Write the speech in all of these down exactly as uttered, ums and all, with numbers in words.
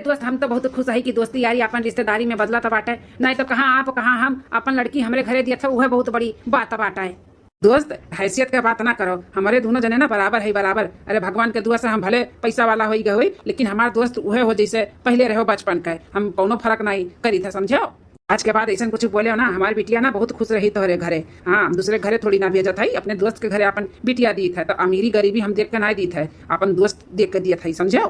दोस्त, हम तो बहुत खुश हई कि दोस्ती यारी आपन रिश्तेदारी में बदलत बाटे, नाहीं तो कहाँ आप, कहाँ हम, आपन लड़की हमरे घरे दियत है, उहे बहुत बड़ी बात बाटे। दोस्त, हैसियत के बात ना करो, हमरे दुनो जने ना बराबर है, बराबर। अरे, भगवान के दुआ से हम भले पैसा वाला होई गए होई, लेकिन हमार दोस्त उहे हो जैसे पहिले रहो बचपन के, हम कौनो फर्क नाहीं करी था, समझो। आज के बाद ऐसन कुछ बोले हो ना, हमार बिटिया ना बहुत खुश रही तोहरे घरे। हाँ, हम दूसरे घरे थोड़ी ना भेजत है, अपने दोस्त के घरे अपन बिटिया दीत है, तो अमीरी गरीबी हम देख के ना दीत है, अपन दोस्त देख के दियत है, समझो।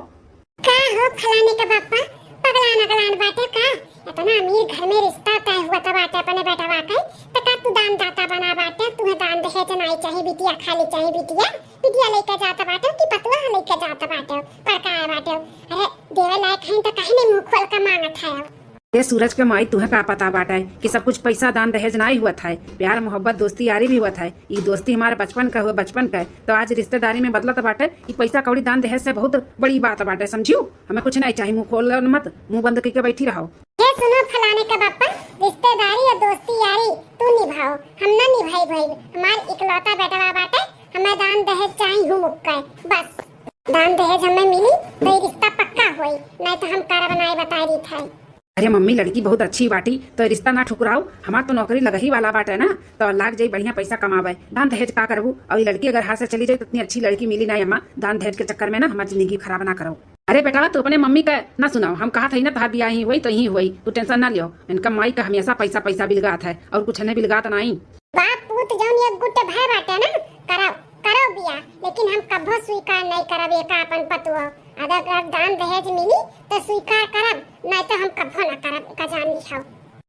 का हो फलाने के बापा, पगलान अगलान बाटे का? इतना अमीर घर में रिश्ता तय हुआ था बाटे अपने बेटवा के, तो का तू दान दाता बना बाटे? तुहे दान दहेज नाई चाही बिटिया, खाली चाही बिटिया। बिटिया लेके जाता बाटे कि पतुआ लेके जाता बाटे, पड़का आया बाटे? अरे, देवे लायक है तो काहे नहीं मुंह खोल के मांगत है? ए सूरज के माई, तुहे का पता बाटे कि सब कुछ पैसा दान दहेज नाई हुआ था, प्यार मोहब्बत दोस्ती यारी भी हुआ था। ई दोस्ती हमारे बचपन का हुआ, बचपन का, तो आज रिश्तेदारी में बदलत बाटे। ई पैसा कौड़ी दान दहेज से बहुत बड़ी बात बाटे, समझियो। हमें कुछ नहीं चाहिए, मुंह खोल मत, मुंह बंद करके बैठी रहो। हे सुनो फलाने का बापा, रिश्तेदारी और दोस्ती यारी तू निभाओ, हम ना निभाई भाई। हमार इकलौता बेटवा बाटे, हमें दान दहेज चाही हूँ मुक्का, बस। दान दहेज हमें मिली तो ये रिश्ता पक्का होई, नहीं तो हम करब नाई, बताई रही था। अरे मम्मी, लड़की बहुत अच्छी बाटी, तो रिश्ता ना ठुकराओ। हमार तो नौकरी लगही वाला बाटे ना, तो लाग जाई बढ़िया पैसा कमावे। दान दहेज का करबू? और ये लड़की अगर हाथ से चली जाई तो इतनी अच्छी लड़की मिली ना अम्मा। दान दहेज के चक्कर में ना हमार जिंदगी खराब ना करो। अरे बेटा, तू अपने मम्मी का ना सुनाओ, हम कहा था ही ना तहार बियाह ही हुई तो ही हुई, तू tension ना लियो। इनका माई का हमेशा पैसा पैसा बिलगात है और कुछ नहीं बिलगात नाई। बाप पूत जौन एक गुट भय बाटे ना, करो, करो बिया, लेकिन हम कभो स्वीकार नहीं करब एका अपन पतुआ। अगर, अगर दान दहेज मिली तो स्वीकार करब, नहीं तो हम कभो ना करब, एका जान लिहो।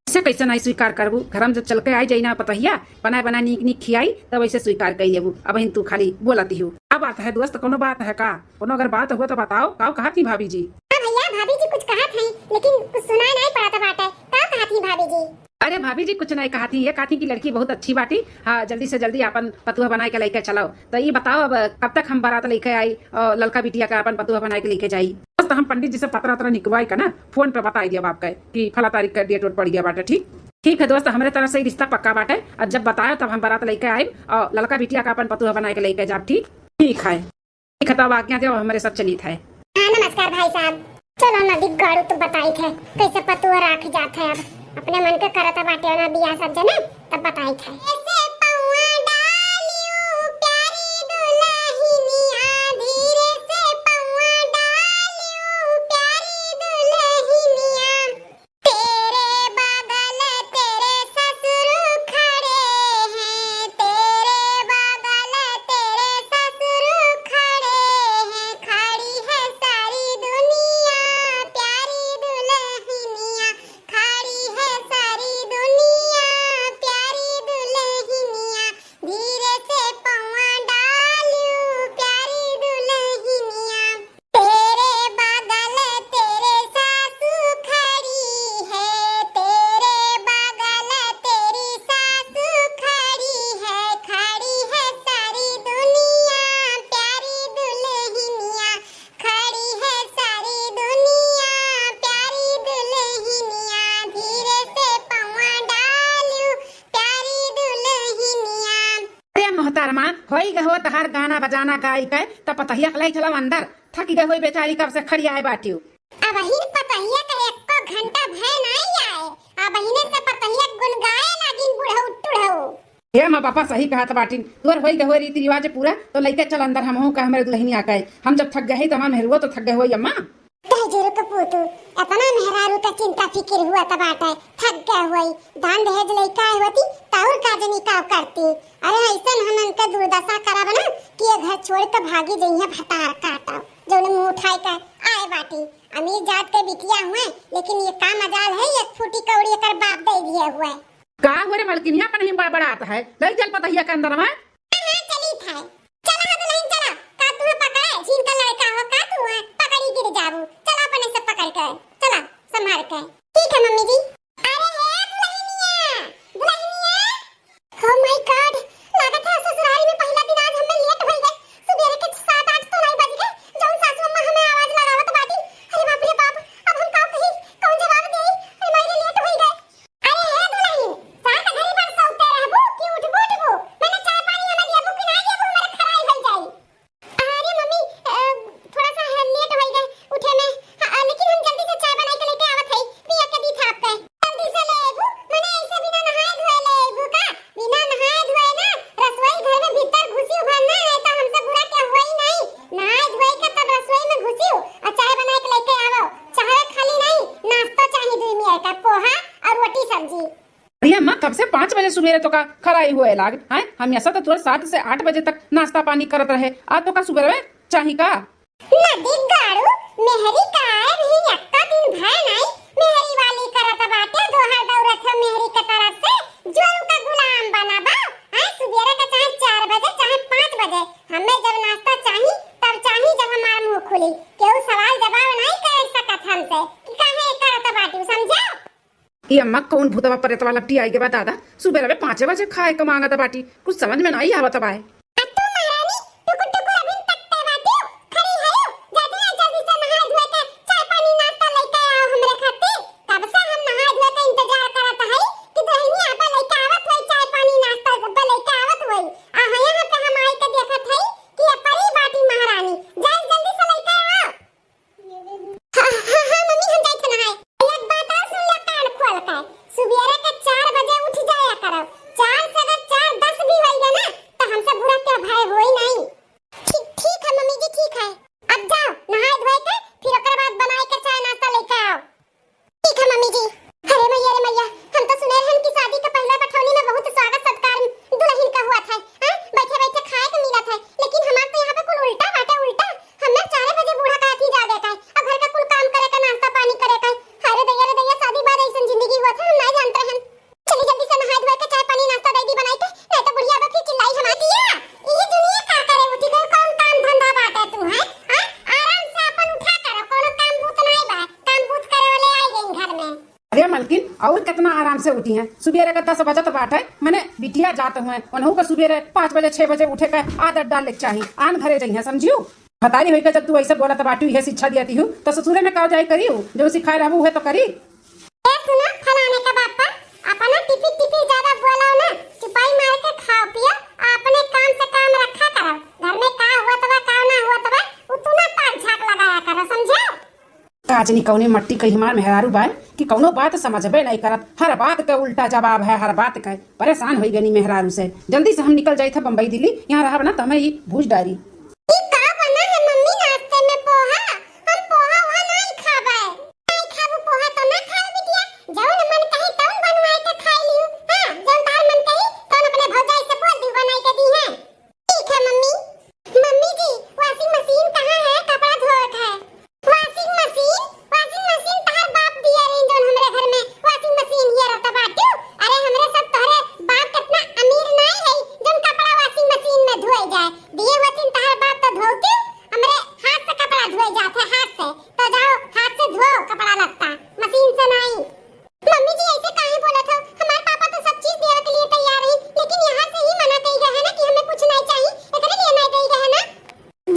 इसे कैसे नहीं स्वीकार करबू? घर में जब चल के आई जाई ना पतहिया, बनाए बनाए नीक नीक खियाई, तब ऐसे स्वीकार कर लेबू। अब हिन तू खाली बोलती हो। का बात है दोस्त, कोनो बात है का? कोनो अगर बात हो तो बताओ, का कहा थी भाभी जी? हाँ भैया, भाभी जी कुछ कहा थी, लेकिन कुछ सुनाई नहीं पड़त बाटे। का कहा थी भाभी जी? अरे भाभी जी कुछ नहीं कहा थी, ये कहा थी कि लड़की बहुत अच्छी बाटी, हाँ, जल्दी से जल्दी अपन पतुआ बनाए के लेके चलाओ। तो ये बताओ अब कब तक हम बारात लेके आई और ललका बिटिया का अपन पतुआ बनाए के लेके जाई? बस तो हम पंडित जी से पतरा वतरा निकवाई का ना, फोन पे बताई दिया बाप का कि फला तारीख का डेट वेट पड़ गया बाटे। ठीक, ठीक है दोस्त, हमरे तरफ से ही रिश्ता पक्का बाटे। अब जब बतायो तब हम बारात लेके आइब और ललका बिटिया का अपन पतुआ बनाए के लेके जाब। ठीक, ठीक है। ठीक है, तब आज्ञा देव, हमरे सब चलित है। हाँ, नमस्कार भाई साहब। चलो ना, दिख गाड़ू तो बताई थे, कैसे पतुआ राख जात है। अब अपने मन के करत बाटे ना बियाह सब जने, तब बताई थे। ऐसे पौआ डालियो प्यारी दुल्हनिया, धीरे से पौआ डालियो प्यारी दुल्हनिया। तेरे बगल तेरे ससुर खड़े हैं, तेरे बगल तेरे ससुर खड़े हैं, खड़ी है सारी दुनिया प्यारी दुल्हनिया, खड़ी है सारी दुनिया प्यारी दुल्हनिया, धीरे से पौआ डालू प्यारी दुल्हनिया। तेरे बगल तेरे सासू खड़ी है, तेरे बगल तेरी सासू खड़ी है, खड़ी है सारी दुनिया प्यारी दुल्हनिया, खड़ी है सारी दुनिया प्यारी दुल्हनिया, धीरे से पौआ डालू प्यारी दुल्हनिया। अरे मोहतरमा, होई गहो तहार गाना बजाना गाई के, त पतहिया के लई चलो अंदर। थक गए होई बेचारी, कब से खड़ी आए बाटियो। अबहिन पतहिया के एको घंटा भय नाई आए, अबहिने से पतहिया गुनगाए लागिन बुढ़ऊ टुढ़ऊ। हे माँ बापा सही कहत बाटिन, तोर होई गहो रीति रिवाज पूरा, तो लइके चल अंदर हमहू का हमरे दुल्हनिया के। हम जब थक गए हई तो हमार मेहरुओ तो थक गए होई अम्मा। दहिजरू के पूतू, एतना मेहरारू के चिंता फिकिर हुआ त बाटे, थक गए होई। दान दहेज लइका आए होती, त और का जनी का करती। अरे, ऐसन हमन के दुर्दशा करब ना कि ये घर छोड़ के भागी जइहे भतार काटब, जौन मुंह उठाए के आए बाटी। अमीर जात के बिटिया हुए, लेकिन ये का मजाल है, एक फूटी कौड़ी एकर बाप दे दिए हुए। का हो रे मलकिनिया, अपन ही बड़बड़ात है, ले चल पतहिया के अंदर में। हाँ, हाँ, चली थे। चला हो दुल्हन, चला। का तुहे पकड़े? झीन का लड़का हो का तुहे? पकड़ी गिर जाबू। चला अपने से पकड़ के। चला, संभाल के। ठीक है मम्मी जी। अरे हे दुल्हनिया, दुल्हनिया। Oh my God, लागत है ससुरारी में पहिला दिन आज हमें लेट होई गए। सुबेरे के सात आठ तो नहीं बज गए, जौन सासू अम्मा हमें आवाज लगावत बाटी। अरे बाप रे बाप, अब हम का कही, कौन जवाब देई? अरे माई रे, लेट होई गए। अरे हे दुल्हन, सात घड़ी भर सोते रहबू कि उठबू उठबू? मैंने चाय पानी हमें देबू कि ना देबू, हमारे खराई भई जाई। अरे मम्मी, अ, थोड़ा सा है, लेट होई गए उठे में। हाँ, अ, लेकिन हम जल्दी से पाँच बजे सुबेरे तोका खराई होए लाग, हैं? हमेसा तो तोर सात से आठ बजे तक नाश्ता पानी करत रहे, आज तोका सुबेरे चाही का? नदी गाड़ू, मेहरी का आए भी यक्का दिन भय नाई, मेहरी वाली करत बाटे, दोहर दौड़त है मेहरी के तरफ से, जोरू का गुलाम बना बा। आए सुबेरे के चाहे चार बजे, चाहे पाँच बजे, हमें जब नाश्ता चाही, तब चाही जब हमार मुंह खुली। केहू सवाल जवाब नाई कर सकत हमसे कि काहे करत बाटू, समझा? ई अम्मा कौन भूतवा प्रेतवा लपटी आई के बा दादा, सुबेरे में पाँचे बजे खाए के मांगत बाटी, कुछ समझ में नाई आवत बाए। आ तू महारानी, टुकुर टुकुर अभिन तकते बाटियो, खड़ी हयो, जल्दी आ, जल्दी से नहाए धोए के चाय पानी नाश्ता लेके आओ हमरे खातिर। कब से हम नहाए धोए के इंतजार करत हई कि दुल्हनिया अब्बा लेके आवत होई चाय पानी नाश्ता, अब्बा लेके आवत होई। आ यहाँ पे हम आई के देखत हई कि ये परी बाटी महारानी, जाए जल्दी से लेके आओ। हाँ, हाँ, हाँ, मम्मी, हम जाइत हन नहाए। एक बात और सुन ला कान खोल के, सुबेरे के चार बजे उठ जाया करो। चार से अगर चार दस भी होई गए ना, तो हमसे बुरा क्या भाई होई नहीं। ठीक, ठीक है मम्मी जी, ठीक है। अब जाओ, नहाए धोए के, फिर ओकर बाद बनाए के चाय नाश्ता लेके आओ। ठीक है मम्मी जी। अरे मैया रे मैया, हम तो सुने रहन कि शादी के पहला बैठौनी में बहुत स्वागत सत्कार दुल्हन का हुआ था, हाँ? बैठे बैठे खाए के मिलत है, लेकिन हमार तो यहाँ पे कुल उल्टा बाटे, उल्टा। हमें चारे बजे बूढ़ा का अथी जागे का है, अब घर का कुल काम करे का, नाश्ता पानी करे का है। अरे दैया रे दैया, शादी बाद ऐसन जिंदगी हुआ था, हम नहीं जानते रहन। चली जल्दी से नहाए धोए के चाय पानी नाश्ता दे दी बनाई के, नहीं तो बुढ़िया बा फिर चिल्लाई हमार दिया। ई दुनिया का करे उठी गई, कौन काम धंधा बाटे तू है? हाँ? आराम से अपन उठा करो, कोनो काम बूत नहीं बा, काम बूत करे वाले आई गई घर में। अरे मलकिन, और कितना आराम से उठी हैं? सुबेरे का दस बजत बाटे, मने बिटिया जात हुए, उन्हों का सुबेरे पाँच बजे, छह बजे उठे का आदत डाले के चाही। आन घरे जइहें, समझियो? मतारी होई के जब तू ऐसे बोलत बाटू, इहे शिक्षा दियती हूँ, तो ससुरे में का जाए करी हूँ? जो सिखाए रहबू, उहे तो करी। ए सुना, फलाने का बापा, अपना टिपी टिपी ज्यादा बोलाओ ना, चुपाई मार के खाओ पियो, आ अपने काम से काम रखा करो। घर में का हुआ तबा, का ना हुआ तबा, उ तू ना ताक झाक लगाया करो, समझो? का जानी कौने मट्टी के हमार मेहरारू बाय कि कौनो बात समझबे नहीं करत, हर बात के उल्टा जवाब है, हर बात के। परेशान होई गनी मेहरारू से। जल्दी से हम निकल जाइत है बम्बई दिल्ली, यहाँ रहब ना तो हमें ई भूज डारी। ई का बना है मम्मी नाश्ते में? पोहा? हम पोहा वहा नहीं खाबे। नहीं खाबू पोहा तो ना खाओ बिटिया, जौन मन कही तौन बनवाए के खाई लियो। हाँ, जौन तार मन कही तौन अपने भौजाई से बोल दी बनाई के दी है। ठीक है मम्मी। मम्मी जी, washing machine कहाँ है? कपड़ा धोए के है। Washing machine? Washing machine तहार बाप दिया रही जौन हमरे घर में washing machine ये रहता बाटू। अरे हमरे सब तोहरे बाप कितना अमीर नाई है जौन कपड़ा washing machine में धोए जाए। दिए होतिन तहार बाप तो धोती, हमरे हाथ से कपड़ा धोए जात है, हाथ से। तो जाओ हाथ से धो कपड़ा लत्ता, machine से नाई। मम्मी जी, ऐसे काहे बोलत हो? हमार पापा तो सब चीज देवे के लिए तैयार है, लेकिन यहाँ से ही मना कई गए है ना कि हमें कुछ नहीं चाहिए, एकरे लिए नहीं दे गए है ना।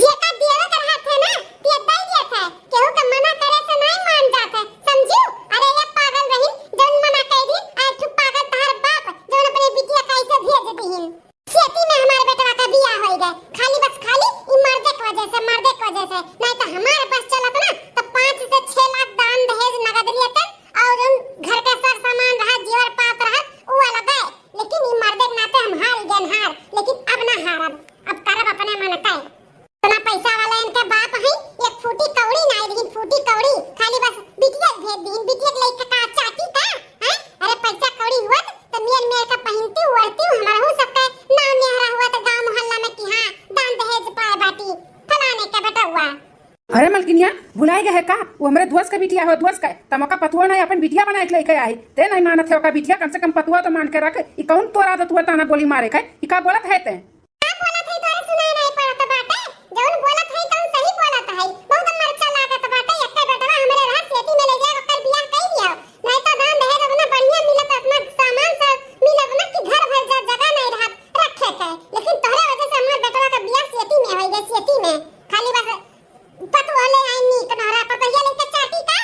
जेका देवे के रहत है ना, ते दे दिया था। केहू के मना करे से नहीं मान जात है, समझू? अरे ये पागल रही, जौन मना कई दी, आज तू पागल तहार बाप, जौन अपने बिटिया का ऐसे भेज दीहिन। सेती में हमारे बेटवा का बियाह होई गए, खाली बस खाली ई मर्दे के वजह से, मर्दे के वजह से। नहीं तो हमारे बस चलत ना तो पाँच से छह लाख दान दहेज नगद लेते और उन घर के सर सामान रहा, जेवर पात रहा, उ अलग है। लेकिन ई मर्दे के नाते हम हार गए, हार, लेकिन अब ना हारब, अब करब अपने मन का। इतना पैसा वाला इनके बाप है, एक फूटी कौड़ी ना, लेकिन फूटी कौड़ी खाली बस बिटिया के भेज दीन, बिटिया के लेके का चाटी का, हैं? अरे पैसा कौड़ी हुआ तो तो मेर मेर का पहिनती ओढ़ती हमारहू सबके नाम मेहरा हुआ तो गांव मोहल्ला में कि हाँ दान दहेज पाए बाटी फलाने के बेटउआ। अरे मलकिनिया, भुलाए गए है का? वो हमरे दोस्त का बिटिया हो, दोस्त का। तमका पतुआ नहीं अपन बिटिया बनाए के लेके आई, ते नहीं मानत है ओका बिटिया, कम से कम पतुआ तो मान के रख। ई कौन तोरा तो तुआ ताना बोली मारे का? ई का बोलत है ते? का बोलत है तोरे सुनाई नहीं पड़त बाटे? जौन बोलत है तौन सही बोलत है। बहुत मरचा लागत बाटे, एक्के बेटवा हमरे रहा सेती में ले जाए ओकर बियाह कई दिया। नहीं तो दान दहेज अपना बढ़िया मिलत, अपना सामान सब मिलत ना कि घर भर जा जगह नहीं रहत रखे के। लेकिन तोहरे वजह से हमार बेटवा का बियाह सेती में होई गए, सेती में। खाली बस पतुआ ले आई नीक नहरा, पतोहिया लेके चाटी का?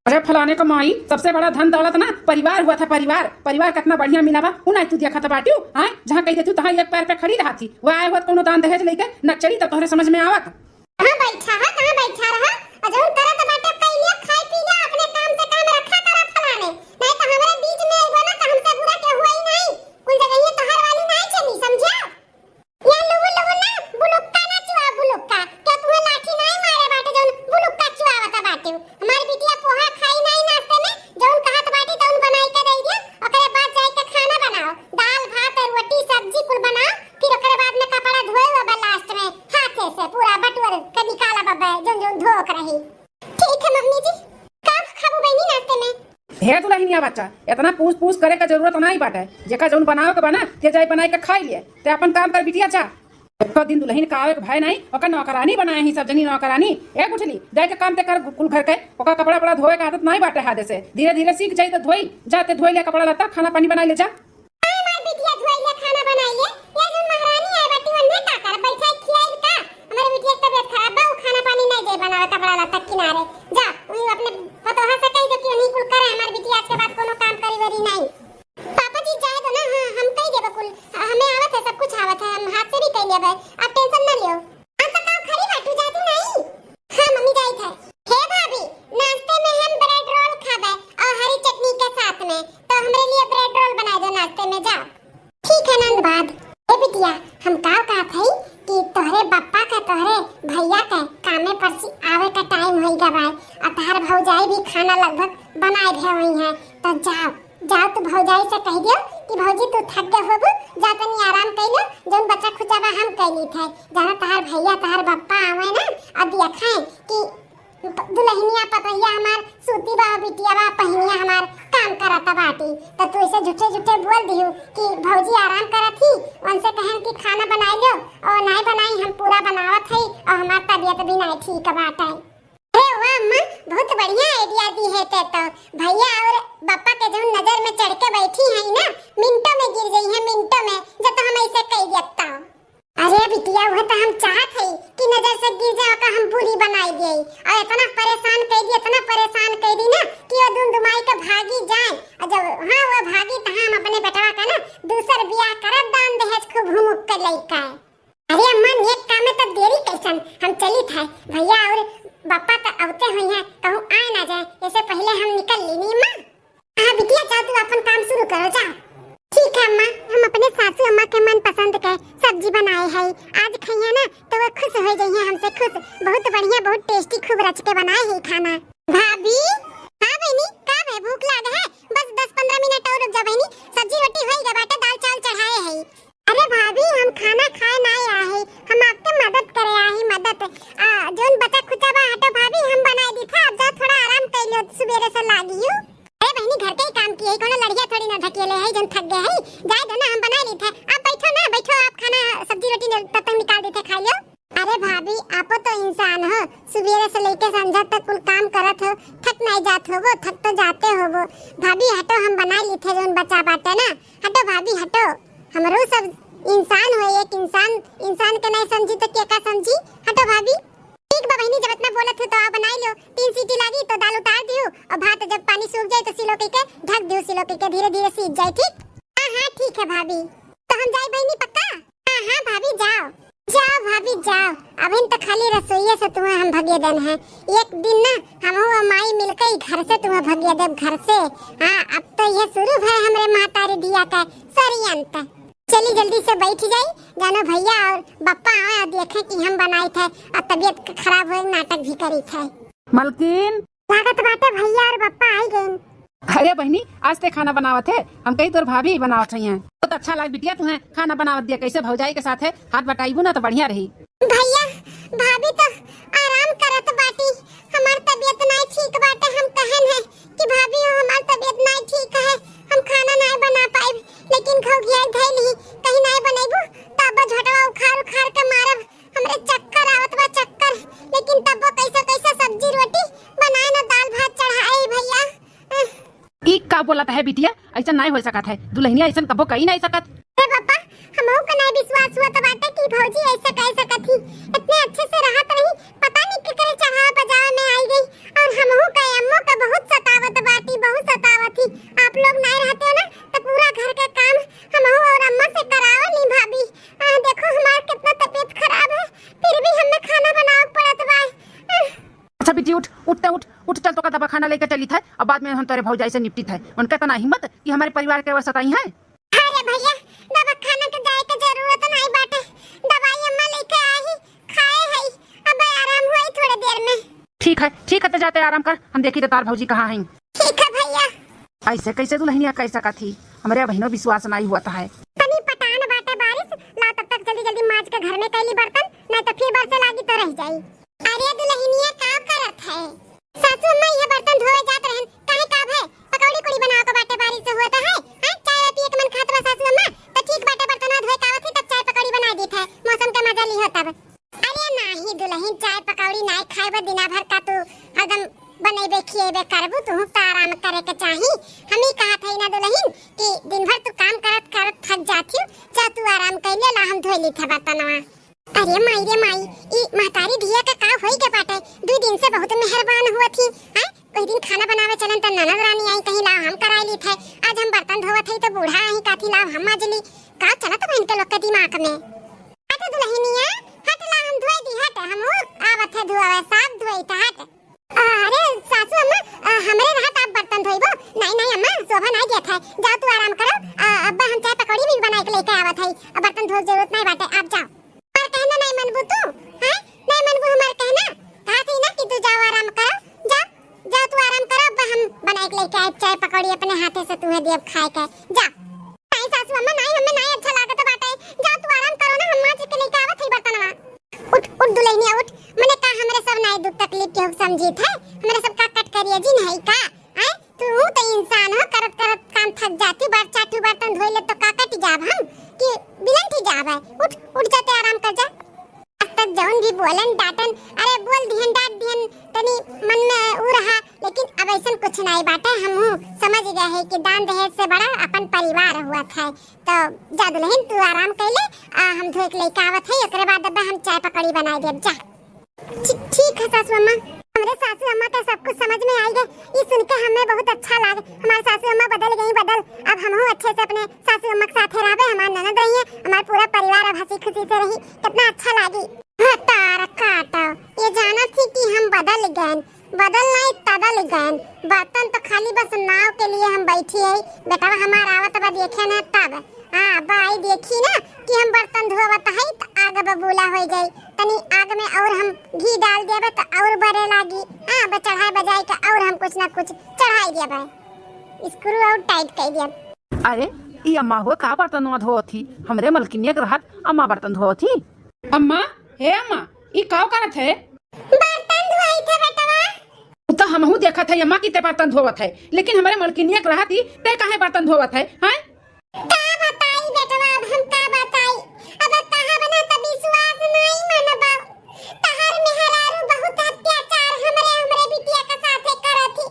अरे फलाने का माई, सबसे बड़ा धन दौलत ना परिवार हुआ था, परिवार। परिवार कितना बढ़िया मिला बा, उ नहीं तू देखत बाटियो, हाँ? जहाँ कही देती तहाँ एक पैर पे खड़ी रहा थी, वह आए हुआ कौनो दान दहेज लेके नक्चरी तो तोहरे समझ में आवत। कहाँ बैठा है, कहाँ बैठा रहा? और जौन करत बाटे, कई लिया, खाई पी लिया, अपने काम से काम रखा करा फलाने। नहीं तो हमरे बीच में अइबो ना, तो हमसे बुरा केहू आई नहीं। कुल जगह ये तोहर वाली नहीं चली, समझा? या लुबु लुबु ना, बुलुक्का ना चुआ बुलुक्का। क्या तुम्हें लाठी नहीं मारे बाटे, जौन बुलुक्का चुआवत बाटे? हमारी बिटिया पोहा खाई नहीं नाश्ते में, जौन कहत बाटी, तौन बनाई के दे दिया, ओकरे बाद जाए के खाना बनाओ। हे दुलहिनिया बच्चा, एतना पूछ पूछ करे का जरूरत नाहीं बाटे। जेका जउन बनावे के बा ना, ते जाई बनाई के खाई ले। ते आपन काम कर बिटिया, जा। एको दिन दुलहिन का आवे के भय नाहीं, ओका नौकरानी बनाए ही, सब जनी नौकरानी। ए गुठली, जाई के काम ते कर कुल घर के। ओका कपड़ा वपड़ा धोवे के आदत नाहीं बाटे हादे से। धीरे धीरे सीख जाई त धोई, जा ते धोई ले कपड़ा लत्ता, खाना पानी बनाई ले जा। आई हमार बिटिया, धोई ले, खाना बनाई ले। या जउन महारानी आए बाटी, ओन्हे का कर, बैठा खियाई का? हमारे बिटिया के तबियत खराब बा, उ खाना पानी नाहीं दे बनावे, कपड़ा लत्ता किनारे। जा, उन्हीं अपने पतोहा से कहि दो कि उन्हीं कुल करे, हमार बिटिया आज के बाद कोनो काम करी वरी नाहीं। पापा जी, जाए दो ना, हाँ, हम कहि देबे कुल, हमें आवत है, सब कुछ आवत है, हम हाथ से भी कहि लेबे, आप tension ना लियो। हम तो काव खड़ी बाटू, जातू नाहीं? हाँ मम्मी, जाइत है। हे भाभी, नाश्ते में हम bread roll खाबे और हरी चटनी के साथ में, तो हमरे लिए bread roll बनाए दो नाश्ते में, जाओ। ठीक है नंद बाद। ए बिटिया, हम काव कहत हई कि तोहरे बप्पा का, तोहरे भैया के कामे पर से आवे का time होई गवा है, और तोहर भौजाई भी खाना लगभग बनाए भे हुई हैं, तो जाओ, जाओ तू भौजाई से कहि दियो कि भौजी तू थक गए होबू, जा तनी आराम कइ लो, जउन बचा खुचा बा हम कइ ली थे, जाना तोहर भैया तोहर बप्पा आवे ना और देखे कि दुलहिनिया पतोहिया हमार सूती बा, बिटिया बा, पहिनिया हमार काम करत बाटी, तो तू ऐसे झूठे झूठे बोल दिहू कि भौजी आराम करत ही, उनसे कहन कि खाना बनाई लो, और नाहीं बनाई, हम पूरा बनावत हई, और हमार तबियत भी नाहीं ठीक बाटे। अरे वाह अम्मा, बहुत बढ़िया idea दी है ते तो। भैया और बप्पा के जउन नजर में चढ़ के बैठी है ना, मिनटों में गिर गई है, मिनटों में, जब तो हम ऐसे कह देता। अरे बिटिया, वह तो हम चाहत हई कि नजर से गिर जाए, ओका हम बुरी बनाई दे, और इतना परेशान कइ दी, इतना परेशान कइ दी ना कि वो दुमदुमाई के भागी जाए, और जब हाँ वो भागी तो हम अपने बेटवा का ना दूसर बियाह करब, दान दहेज खूब हुमुक के लइका। अरे अम्मा, नेक काम में तो देरी कैसन, हम चलित है, भैया और बप्पा तो अवते हुई हैं, कहूँ आए ना जाए, ऐसे पहले हम निकल ली नी अम्मा। हाँ बिटिया, जाओ तू अपन काम शुरू करो, जाओ। ठीक है अम्मा, हम अपने सासू अम्मा के मनपसंद के सब्जी बनाए है, आज खइहे ना तो वो खुश हो जाइए हमसे खुश, बहुत बढ़िया, बहुत tasty, खूब रच के बनाए है खाना। भाभी। हाँ बहनी, का भे, भूख लाग है? बस दस पन्द्रह मिनट और रुक जा बहनी, सब्जी रोटी होई गए बाटे, दाल चावल चढ़ाए है। अरे भाभी, हम खाना खाए नाहीं आए ही, हम आपके मदद करे आए ही, मदद। आ, जउन बचा खुचा बा, हटो भाभी, हम बनाए दी था, आप जाओ थोड़ा आराम कर लो, सुबेरे से लागी हूँ। अरे बहनी, घर के ही काम की है, कोनो लड़िया थोड़ी ना ढकेले है, जउन थक गए है, जाए दो ना, हम बनाए ली थे, आप बैठो ना, बैठो, आप खाना सब्जी रोटी ने-, तब तक निकाल दी थे, खा लो। अरे भाभी, आपो तो इंसान हो, सुबेरे से लेके संझा तक कुल काम करत हो, थक नाहीं जात होबो, थक तो जाते होबो। भाभी हटो, हम बनाए ली थे, जउन बचा बाटे ना, हटो भाभी हटो, हमरो सब इंसान होए, एक इंसान, इंसान के नाहीं समझी तो के का समझी? हटो भाभी। ठीक बा बहिनी, जब इतना बोलत हो तो आप बनाई लो, तीन सीटी लागी तो दाल उतार दियो और भात जब पानी सूख जाए तो सिलो के ढक दियो, सिलो के धीरे धीरे सीज जाए, ठीक? हाँ हाँ ठीक है भाभी, तो हम जाई बहिनी पक्का? हाँ हाँ भाभी जाओ, जाओ भाभी जाओ, अभिन तो खाली रसोइये से तुम्हें हम भगे देन है, एक दिन ना हम और माई मिलके ही घर से तुम्हें भगे देब, घर से। हाँ, अब तो ये शुरू है हमरे महतारी धिया का षड्यंत्र। चली जल्दी से बैठ जाई, जानो भैया और बप्पा आवे और देखे कि हम बनाई थे और तबियत ख-, खराब होए नाटक भी करी थे। मलकिन। लागत बाटे भैया और बप्पा आई गइन। अरे बहिनी, आज ते खाना बनावत है, हम कही तोर भाभी बनावत हई हैं। बहुत अच्छा लाग बिटिया तुम्हें खाना बनावत दिया, कैसे भौजाई के साथ है हाथ बटाइबू ना तो बढ़िया रही। भैया, भाभी तो आराम करत बाटी, हमार तबियत नाहीं ठीक बाटे, हम कहन है कि भाभी हो, हमार तबियत नाहीं ठीक है, हम खाना नाहीं बना पाइब, लेकिन घौघियाई धइल ही, कहीं नाहीं बनइबू, तब झोटवा उखाड़ उखाड़ के मारब, हमरे चक्कर आवत बा, चक्कर, लेकिन तब्बो कैसे कैसे सब्जी रोटी बनाए ना, दाल भात चढ़ाए भैया। ई का बोलत है बिटिया, ऐसा नाहीं हो सकत है, दुल्हनिया ऐसा कबो कही नाहीं सकत। अरे पापा, हमहू के नाहीं विश्वास हुआ तो बाटे कि भौजी ऐसे कह सकत ही, इतने अच्छे से रहत रही, पता नहीं केकरे चढ़ावा बजावा में आई गई। और हमहू का अम्मो का बहुत सतावत बाटी, बहुत सतावत ही। आप लोग नाहीं रहते हो ना, तो पूरा घर का काम हमहू और अम्मा से करावल ही भाभी। आ, देखो हमार कितना तबीयत खराब है, फिर भी हमें खाना बनावे पड़त बा। आ। अच्छा बिटी उठ, उठ ते उठ, उठ चल तोका दवाखाना लेके चली थे, अब बाद में हम तोरे भौजाई से निपटी थे। उनका इतना हिम्मत कि हमारे परिवार के वो सताई है। अरे भैया, दवाखाना के जाए के जरूरत नहीं बाटे, दवाई अम्मा लेके आई, खाए है, अब आराम हुई थोड़े देर में। ठीक है, ठीक है, तो जाते आराम कर, हम देखी तो तार भौजी कहाँ हैं। ठीक है भैया। ऐसे कैसे दुल्हनिया कह सकत ही? हमरे अबहिनो विश्वास नाहीं हुआ है। तनी पटान बाटे बारिश, ला तब तक जल्दी जल्दी माज के घर में कैली बर्तन, नहीं तो फिर बरसे लागी तो रह जाई। अरे दुल्हनिया का करत है? सासू अम्मा ये बर्तन धोवे जात रहन, काहे का भय? पकौड़ी तबु तुहू त आराम करे के चाही। हम ही कहत हई ना दुलहिन कि दिन भर तू काम करत करत थक जात हिउ, जा तू आराम कइले, ला हम धोइ लीथे बर्तनवा। अरे माई रे माई, ई महतारी धिया का का होई के बाटे? दुइ दिन से बहुत मेहरबान हुआ थी, हैं? कोई दिन खाना बनावे चलन त ननद रानी आई कहीं, लाव हम कराइ लीथे। आज हम बर्तन धोवत हई त बूढ़ा आई काथी, लाव हम माज ली। का चलत बा इनके लोग के दिमाग में? हट दुलहिनिया, हट, ला हम धोइ दी, हट, हमहू आवत है धोवे, साफ धोई त हट। अरे सासू अम्मा, अ, हमरे रहत आप बर्तन धोइबो? नहीं, नहीं अम्मा, शोभा नहीं देत है। जाओ तू आराम करो। अ, अब्बा हम चाय पकौड़ी भी बनाए के लेके आवत है। अब बर्तन धोए के जरूरत नहीं बाटे, आप जाओ। हमार कहना नहीं मनबू तू, हैं? नहीं मनबू हमार कहना? कहा थी ना कि तू जाओ आराम करो, जाओ, जाओ तू आराम करो, अब्बा हम बनाए के लेके आए चाय पकौड़ी अपने हाथे से तुम्हें देब खाए के। जा। नहीं सासू अम्मा, नहीं, हमें नहीं अच्छा लागत बाटे। जाओ तू आराम करो ना, हम माज के लेके आवत है बर्तनवा। उठ, उठ दुलहिनिया उठ, मने का हमरे सब नाई दुख तकलीफ केहू समझित है? हमरे सब का कट करिए जी नहीं का? आय, तू तो इंसान हो, करत करत काम थक जाती, बार चार ठो बर्तन धोई ले तो का कट जाब हम कि बिलंठी जाब है? उठ, उठ जाते आराम कर जा। आज तक जौन भी बोलन डांटन, अरे बोल दिहन डांट दिहन, तनी मन में ऊ रहा, लेकिन अब ऐसन कुछ नहीं बाटे। हमहू समझ गए है कि दान दहेज से बड़ा अपन परिवार हुआ था। तो जा दुलहिन, तू आराम कइले, आ, हम धोए के लइके आवत हई, ओकरे बाद अब हम चाय पकौड़ी बनाए देब, जा। ठी-, ठीक है सासू अम्मा, हमरे सासू अम्मा के सब कुछ समझ में आई गए। ई सुन के हमें बहुत अच्छा लागे। हमार सासू अम्मा बदल गई, बदल। अब हमहू अच्छे से अपने सासू अम्मा के साथे रहबे, हमार ननद रही है, हमार पूरा परिवार अब हंसी खुशी से रही, कितना अच्छा लागी। भतार काटा, ये जानत ही कि हम बदल गए, बदल नहीं, तदल गएन। बर्तन तो खाली बस नाव के लिए हम बैठी है। बेटवा हमार आवत बा देखे न तब। हाँ, अब्बा आई देखी ना कि हम बर्तन धोवत है त आग बबूला हो जाई। तनी आग में और हम घी डाल देबे त और बरे लागी। हाँ, अब चढ़ाई बजाई के और हम कुछ ना कुछ चढ़ाई देबे। स्क्रू और टाइट कर देब। अरे, ई अम्मा हो का बर्तनवा धोवत ही? हमरे मलकिनिया के रहत अम्मा बर्तन धोवत ही। अम्मा, हे अम्मा, ई का करत है? बर्तन धोई थे बेटवा। उ तो हमहू देखत है अम्मा कि ते बर्तन धोवत है, लेकिन हमरे मलकिनिया के रहत ही ते काहे बर्तन धोवत है, हैं? का बताई बेटवा, अब हम का बताई? अब कहब ना त विश्वास नहीं मनबा। तहार मेहरारू बहुत अत्याचार हमरे, हमरे बिटिया के साथे करत ही।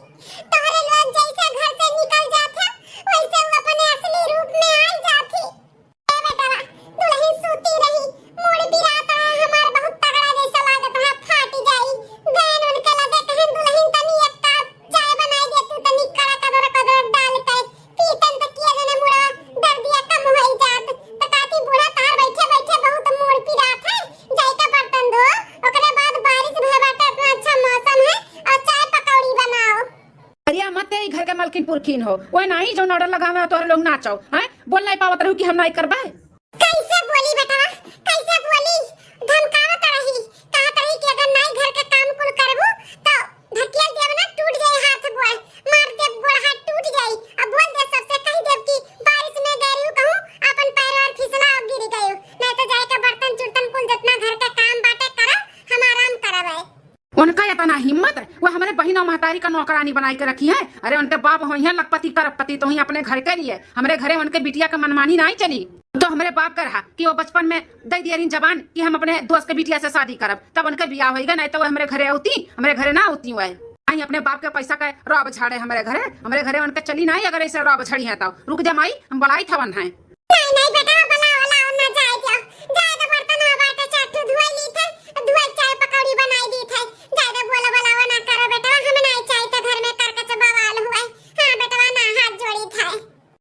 तोहरे लोग जैसे घर से निकल जात है, वैसे वो अपने असली रूप में आ जात ही। ए बेटवा, दुलहिन सूती रही, मूड़ पिरात है हमार बहुत तगड़ा, जैसे लागत है फाटी जाई। गएन उनके लगे, कहेन दुलहिन तनी एक कप चाय बनाई दे तू, तनी कड़ा कदर कदर डाल के पीतन त किया जने मुड़ा दर्दिया कम होई जात। त काकी बूढ़ा तहार बैठे बैठे बहुत मूड़ पिरात है, जाई का बर्तन धो, ओकरे बाद बारिश भय बाटे, इतना अच्छा मौसम है और चाय पकौड़ी बनाओ। अरे अम्मा, ते ई घर के मलकिन पुरखिन हो, वह नाही जौन order लगावे तोहरे लोग नाचो, हैं? बोल नहीं पावत रहू कि हम नहीं करबे। कैसे बोली बेटवा, कैसे बोली? धमकावत रही, कहत रही कि अगर नहीं घर के काम कुल करबू तो ढकेल देब ना, टूट जाई हाथ गोड़, मार देब गोड़ हाथ टूट जाई। अब बोल दे सबसे, कह देब कि बारिश में गए रहू कहूँ, अपन पैर और फिसला और गिर गए, नहीं तो जाए के बर्तन चुर्तन कुल जितना घर के काम बाटे करो, हम आराम करब है। उनका इतना हिम्मत, वो हमरे बहिन और महतारी का नौकरानी बनाई के रखी है। अरे उनके बाप होइहैं लखपति करोड़पति, तो ही अपने घर के लिए, हमरे घरे उनके बिटिया का मनमानी नहीं चली। तो हमरे बाप का रहा कि वो बचपन में दे दिया रही जबान कि हम अपने दोस्त के बिटिया से शादी करब, तब उनके बियाह होइगा, नहीं तो वो हमरे घरे आउती, हमरे घरे ना आउती हुआ है। आई अपने बाप के पैसा का रौब झाड़े हमरे घरे, हमरे घरे उनके चली नहीं अगर ऐसे रौब झड़ी है तो। रुक जा माई, हम बुलाई थवन है। नहीं, नहीं बेटा, बुलाओ, बुलाओ, ना जाए दियो। जाए तो बर्तन बाटे, चार ठो धोई ली थे, धोए चाय पकौड़ी बनाई दी थे। जाए तो बोलो, बुलाओ ना करो बेटा, हम नहीं चाहते घर में करकच बवाल हुए। हाँ बेटवा, ना हाथ जोड़ी थे।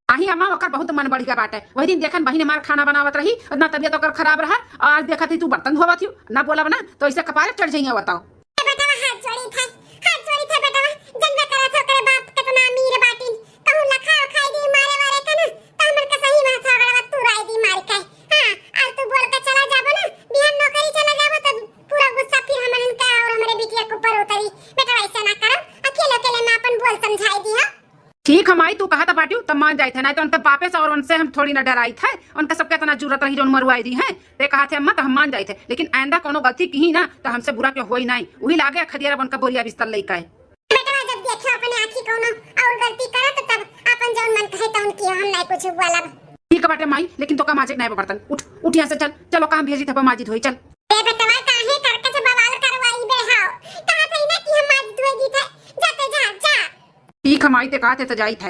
आही अम्मा, ओकर बहुत मन बढ़िया बाटे। वही दिन देखन बहिन हमार खाना बनावत रही, उतना तबियत ओकर खराब रहा, और आज देखत ही तू बर्तन धोवत हियो, ना बोलब ना तो ऐसे कपारे चढ़ जाइए, बताओ। ए बेटवा, हाथ जोड़ी थे, हाथ जोड़ी थे बेटवा, जनबे करत हो ओकरे बाप कितना अमीर बाटिन, कहूँ लखा उखाई दी मारे वारे के ना, तो हमन के सही में थोड़ा तुराई दी मार के। हाँ, आज तू बोल के चला जाबो ना, बिहान नौकरी चला जाबो तो पूरा गुस्सा फिर हमन के और हमरे बिटिया के ऊपर उतरी। बेटवा ऐसे ना करो, अकेले अकेले में अपन बोल समझाई दी हो। ठीक है माई, तू कहत बाटिउ तब मान जाइत है, नहीं तो उनके बापे से और उनसे हम थोड़ी ना डराइत है। उनका सबके इतना जरूरत रही जौन मरुआई दी है, ते कहत है अम्मा तो हम मान जाइत है, लेकिन आइंदा कोनो गलती किही ना तो हमसे बुरा के होई नहीं। वही लागे खदियार अब उनका बोरिया बिस्तर लेके आए। बेटवा जब देखे अपने आँखी कोनो और गलती करे तो तब अपन जौन मन कहे तौन कियो, हम नहीं कुछ बोलब। ठीक बाटे माई, लेकिन तोका माजे के नहीं बा बर्तन। उठ, उठ यहाँ से चल, चल ओका हम भेजी थपा माजी धोई, चल। ए बेटवा काहे करकच बवाल करवाई बे हाव? कहा थई ना कि हम माजी धोई दी थे, जाते जा, जा। ठीक है माई, ते कहत है तो जाइत है।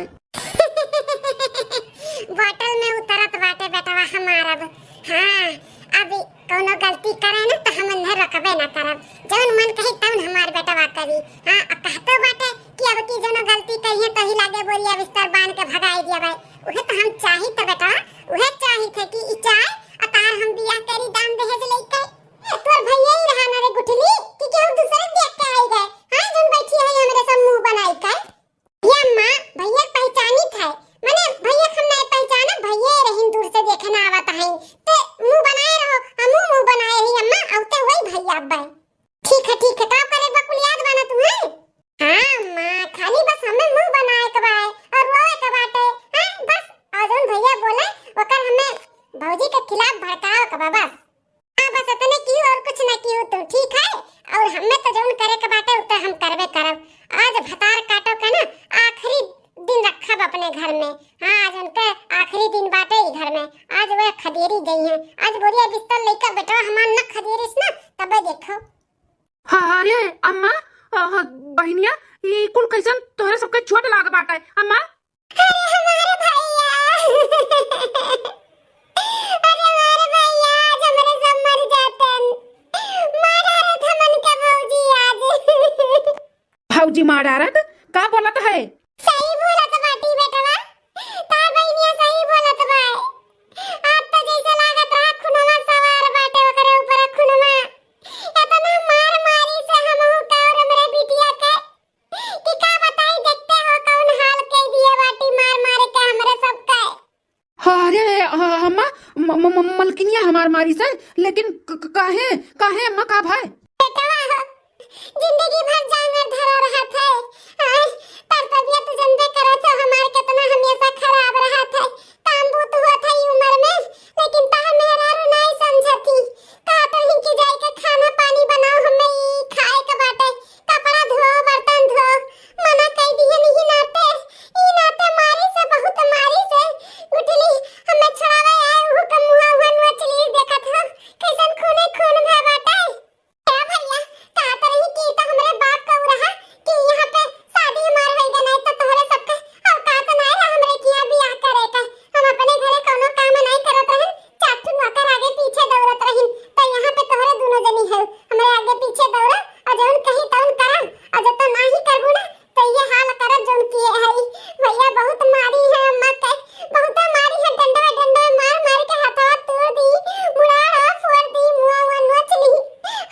बोतल में उतरत बाटे बेटवा हमार अब। हाँ, अब कौनो गलती करे ना तो हम उन्हें रोकबे ना करब। जौन मन कही तौन हमार बेटवा करी। हाँ, अब कहतो बाटे कि अब की जौनो गलती करिए तो ही लागे बोरिया बिस्तर बांध के भगाई दिया भाई। उहे तो हम चाही तो बेटवा, उहे चाही थे कि ई चाय अतार हम बियाह करी दान दहेज लेके। ए, तोर भैया ही रहा ना रे गुठली कि केहू दूसरे देख के आई गए। हाँ, जौन बैठी है हमरे सब मुंह बनाई के। ये अम्मा, भैया पहचानी थे, मने भैया हम नहीं पहचाना, भैया रहीन दूर से देखे ना आवत है। ते मुंह बनाए रहो, हमहू मुंह बनाए रही अम्मा, औते हुई भैया अब। ठीक है, ठीक है, का करे बकुलियात बना तू है? हाँ अम्मा, खाली बस हमें मुंह बनाए के बाय और रोए के बाटे। हाँ, बस, और जौन भैया बोले ओकर हमें भौजी के खिलाफ भड़कावे के बा बस। हाँ, बस इतने कियो और कुछ ना कियो तू, ठीक है? और हमें तो जौन करे के बाटे उ तो हम करबे करब। आज भतार काटो के ना आखिरी दिन रखब अपने घर में। हाँ, आज उनके आखिरी दिन बाटे ई घर में। आज वे खदेरी गई हैं। आज बोरिया बिस्तर लेकर बेटवा हमार न खदेरिस ना, तबे देखो। हाँ, अरे अम्मा, अ, बहिनिया, ई कुल कैसन तोहरे सबके चोट लाग बाटे अम्मा? अरे हमारे भैया, अरे हमारे भैया, आज हमरे सब मर जातन। मार डारत हमन के भौजी आज। भौजी मार डारत? का बोलत है? सही बोलत बाटी बेटवा, तार बहिनिया सही बोलत बा। आज तो जैसे लागत रहा खुनवा सवार बाटे ओकरे ऊपर खुनवा। इतना मार मारी से हमहू का और हमरे बिटिया के कि का बताई, देखते हो कौन हाल कई दिए बाटी मार मार के हमरे सबके। अरे, अ, अम्मा, म-, म-, म-, मलकिनिया हमार मारी से, लेकिन क-, क-, काहे, काहे अम्मा, का भाई? बेटवा हो, जिंदगी भर जांगर धरा रहत है। आय, पर तबियत जनबे करत हो हमार कितना हमेशा खराब रहत है। काम बूत होत है ई उम्र में, लेकिन तहार मेहरारू नाई समझती। कहत रही कि जाई के खाना पानी बनाओ, हमें ई खाए के बाटे, कपड़ा धो, बर्तन धो, मना कई दिहन ही नाते, ई नाते मारी से, बहुत मारी से। गुठली, हमें छुड़ावे आए, उहू के मुंह उहन नोच ली, देखत हो, कैसन खूने खून भय बाटे। ए भैया, कहत रही कि ई तो हमरे बाप का उ रहा कि यहाँ पे शादी हमार होई गए, नहीं तो तोहरे सबके औकात नाय रहा हमरे किहाँ बियाह करे के। हम अपने घरे कौनो काम नाय करत रहन, चार ठो नौकर आगे पीछे दौड़त रहिन, तो यहाँ पे तोहरे दोनों जनी है, हमरे आगे पीछे दौड़ा और जौन कही तौन करा, और जब तो ना ही करबू ना, तो ये हाल करब जौन किए है। भैया बहुत मारी है अम्मा के, बहुत मारी है, डंडवा डंडवा मार मार के हथवा तोड़ दी, मुड़ाड़ा फोड़ दी, मुआ हुआ नोच ली।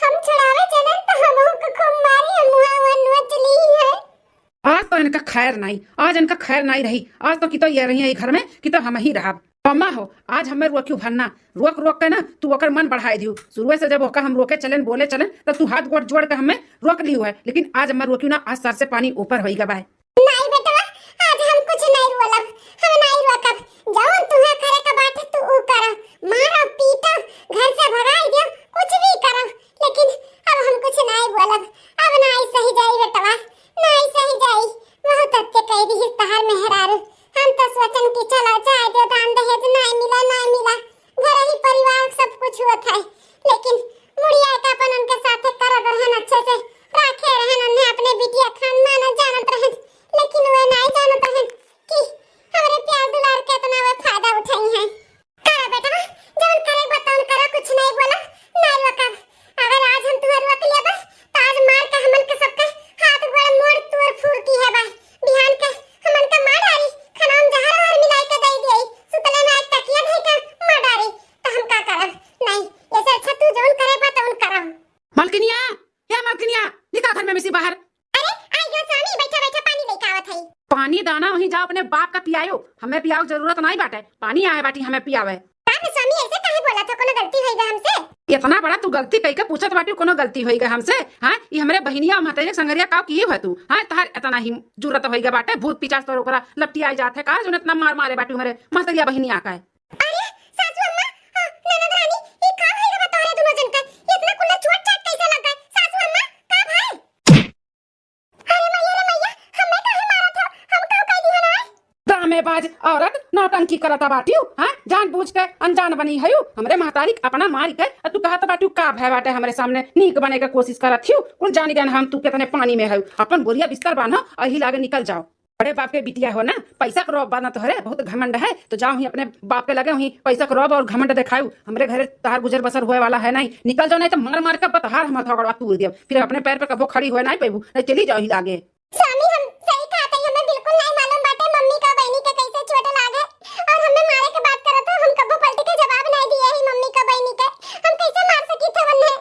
हम छुड़ावे चलन तो हमहू को खूब मारी है, मुआ हुआ नोच ली है। आज तो इनका खैर नाई, आज इनका खैर नाई रही। आज तो कितो ये रही है घर में, कितो हम ही रहब। अम्मा हो, आज हमें रोक्यू भरना, रोक रोक के ना तू ओकर मन बढ़ाए दियो। शुरुए से जब ओका हम रोके चलेन, बोले चलेन, तब तू हाथ गोड़ जोड़ के हमें रोक लियो है, लेकिन आज हमें रोक्यू ना, आज सर से पानी ऊपर होई गवा है। नाई बेटवा, आज हम कुछ नाई बोलब, हम नाई रोकब। जौन तुहे करे के बाटे तू ऊ करा, मारा पीटा, घर से भगाई दियो, कुछ भी करा, लेकिन अब हम कुछ नाई बोलब। अब नाई सही जाई बेटवा, नाई सही जाई। बहुत हत्या कई दी तहार मेहरारू। हम तो सोचन कि चला जाए दे, दान दहेज नाई मिला, नाई मिला, घर ही परिवार सब कुछ होत है, लेकिन मुड़िया के अपन उनके साथे करत रहन, अच्छे से राखे रहन, उन्हें अपने बिटिया खानदान जानत रहन, लेकिन वे नाई जानत रहन कि हमरे प्यार दुलार के इतना वे फायदा उठाई हैं। करा बेटवा, जौन करे बा तौन करा, कुछ नाई बोला, नाई रोकब। अगर आज हम तुहर रोक लेबे, तो आज मार के हमन के सबके हाथ गोड़ मोड़ तोड़ फूर की है बा। बिहान के हमन के मार डारी, खाना में जहर वहर मिलाई के दे दिए, सुतले में आज तकिया धई के मार डारी, तो हम का करब? नहीं, ऐसे अच्छा तू जौन करे बा तौन करा। मलकिनिया, हे मलकिनिया, निकल घर में में से बाहर। अरे, आई गयो स्वामी, बैठा बैठा पानी लेके आवत है। पानी दाना वहीं जाओ, अपने बाप का पियायो, हमें पियाओ जरूरत नहीं बाटे। पानी आए बाटी हमें पियावे। का रे स्वामी, ऐसे काहे बोलत हो? कोनो गलती होई गए हमसे? इतना बड़ा तू गलती कई के पूछत बाटी, कोनो गलती होई गए हमसे? हाँ, ये हमरे बहिनिया और महतारी के संगरिया काव किए हुआ तू? हाँ, तहार इतना ही जुर्रत होई गए बाटे, भूत पिचास तोर ऊपर लपटी आई जात है का, जो इतना मार मारे बाटी हमरे महतरिया बहिनिया का है? अरे, सासू अम्मा, हाँ, ननद रानी, ई का भइल बा तोहरे दुनो जन के? इतना कुल्ला चोट चाट कैसे लग गए? सासू अम्मा, का भइल? अरे मैया रे मैया, हमें काहे मारत हो? हम का कह दिहन आए? ड्रामेबाज औरत, नौटंकी करत बाटियो, हाँ? जानबूझ के अनजान बनी हयो, हमरे महतारी के अपना मारी के, आ तू कहत बाटियो का भय बाटे हमरे सामने, नीक बने के कोशिश करत हियो, कुल जानी गन हम तू कितने पानी में हयो, अपन बोरिया बिस्तर बांधो और ही लागे निकल जाओ। बड़े बाप के बिटिया हो ना, पैसा के रोब बा ना तोहरे, बहुत घमंड है। तो जाओ ही अपने बाप के लगे, वहीं पैसा के रोब और घमंड देखाऊ। हमरे घरे तहार गुजर बसर होए वाला है नहीं, निकल जाओ, नहीं तो मार मार के बतहार हम हथौड़वा तूर दियब, फिर अपने पैर पे कबो खड़ी होए नहीं पैबू, नहीं चली जाओ ही लागे। स्वामी, हम सही कहत हई, हमें बिल्कुल नहीं मालूम बाटे मम्मी का बहनी के कैसे चोट लागे और हमें मारे के बात करत हो, हम कबो पलट के जवाब नहीं दिए ही मम्मी का बहनी के, हम कैसे मार सकी थे उन्हें?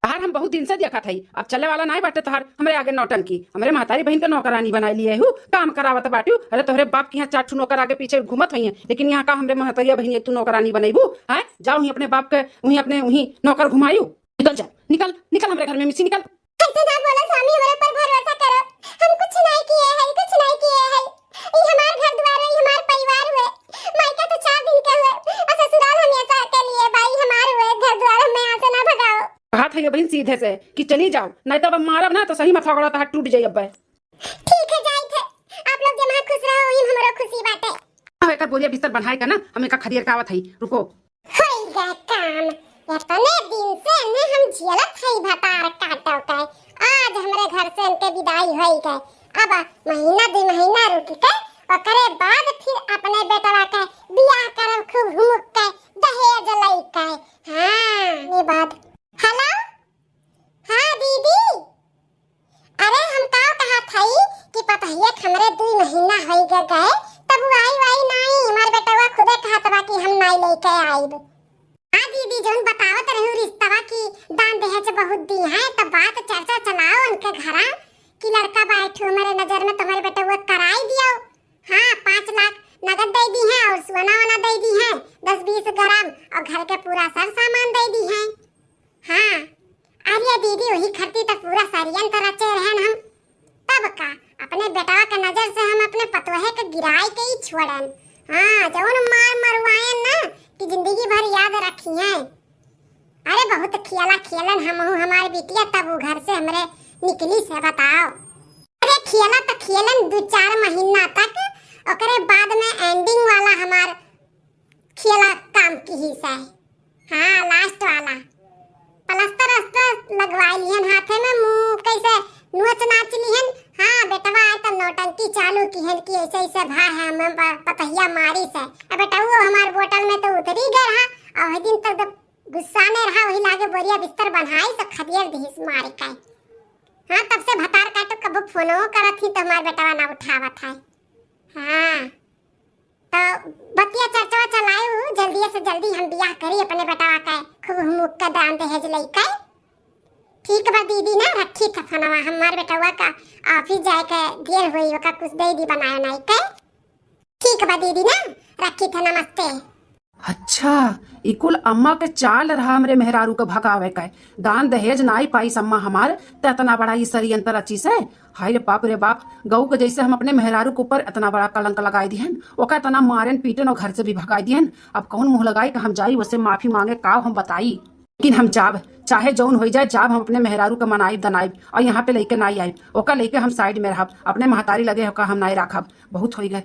तहार हम बहुत दिन से देखत हई, अब चले वाला नाई बाटे तहार हमरे आगे नौटंकी। हमरे महतारी बहिन के नौकरानी बनाई लिए हू, काम करावत बाटू। अरे तोहरे बाप के यहाँ चार ठू नौकर आगे पीछे घूमत हई, लेकिन यहाँ का हमरे महतारिया बहिन एक तू नौकरानी बनैबू? हैं, जाओ ही अपने बाप के वहीं अपने वहीं नौकर घुमायू। निकल जा, निकल, निकल हमरे घर में मिसी, निकल। ऐसे ना बोलो स्वामी, हमरे ऊपर भरोसा करो, हम कुछ नहीं किए हैं, कुछ नहीं किए हैं। ई हमार घर द्वार है, ई हमार परिवार हुए। मायका तो चार दिन के हुए और ससुराल हमेशा के लिए। भाई हमार हुए घर द्वार, हमें यहाँ से ना भगाओ। कहा था ये बहन सीधे से कि चली जाओ, नहीं तो अब मारब ना तो सही में थोड़ा तहार टूट जाई अब। ठीक है, जाई थे, आप लोग जहाँ खुश रहो वही हमरो खुशी बाटे। अब एकर बोरिया बिस्तर बनाए का ना, हम एका खदेर का आवत हई, रुको। होई गए काम, इतने दिन से ने हम झेलत हई भतार काटो के, आज हमरे घर से इनके विदाई होई गए। अब महीना दो महीना रुक के ओकरे बाद फिर अपने बेटवा के बियाह करब खूब हुमुक के दहेज लई के। हाँ, ये बात। हेलो, हाँ दीदी, अरे हम का कहत हई कि पतहिया के हमरे दुई महीना होई ग-, गए, तब उ आई वाई नाई, हमार बेटवा खुदे कहत बा कि हम नाई लेके आइब। हाँ दीदी, जौन बतावत रहू रिश्तवा की दान दहेज बहुत दी हैं, तब बात चर्चा चलाओ उनके घरा कि लड़का बैठो हमारे नजर में, तुम्हारे बेटवा कराई दियो। हाँ, पाँच लाख नगद दे दी हैं और सोना वोना दे दी हैं, दस बीस ग्राम, और घर के पूरा सर सामान दे दी हैं। हाँ, अरे दीदी, वही खरती तो पूरा षड्यंत्र रचे रहन हम। तब का, अपने बेटवा के नजर से हम अपने पतोहे के गिराए के ही छोड़न। हाँ, जौन मार मरवाएन ना कि जिंदगी भर याद रखिहैं। अरे बहुत खियाला खेलन हमहू हमार बिटिया, तब उ घर से हमरे निकली से बताओ। अरे खियाला तो खेलन दो चार महीना तक, ओकरे बाद में ending वाला हमार खियाला काम किहिस है। हाँ, last वाला। प्लास्टर अस्टर लगवाई लिहन हाथे में, मुंह कैसे नोच नाच लिहन। हाँ, बेटवा आए तब नौटंकी चालू किहन कि ऐसे ऐसे भा है, हम प-, पतहिया मारिस है। अब बेटवा हमार बोतल में तो उतरी गए रहा, और वही दिन तक जब गुस्सा में रहा, वही लागे बोरिया बिस्तर बनाई, सब खदेर दिहिस मार के। हाँ, तब से भतार काटो कबो फोनो करत ही तो हमार बेटवा ना उठावत है। हाँ। तो बतिया चर्चा चलाए उ, जल्दी से जल्दी हम बियाह करी अपने बेटवा के, खूब हुमुक के दान दहेज लइके। ठीक बा दीदी ना, रखी था फोनवा, हमार बेटवा का office जाए के देर होई, ओका कुछ दे दी बनाए उनाए के। ठीक बा दीदी ना, रखी था, नमस्ते। अच्छा, ई कुल अम्मा के चाल रहा हमरे मेहरारू के भगावे के। दान दहेज नाई पाइस अम्मा हमार, त इतना बड़ा ई षड्यंत्र रचिस है। हाय रे बाप रे बाप, गऊ के जैसे हम अपने मेहरारू के ऊपर इतना बड़ा कलंक लगाई दिहन, ओका इतना मारेन पीटेन और घर से भी भगाई दिहन। अब कौन मुंह लगाई कि हम जाई, वसे माफी मांगे, का हम बताई। लेकिन हम जाब, चाहे जौन होई जाए, जाब हम अपने मेहरारू के मनाइब दनाइब और यहाँ पे लेके नाई आइब। ओका लेके हम side में रहब, अपने महतारी लगे ओका हम नाई राखब। बहुत होई गए,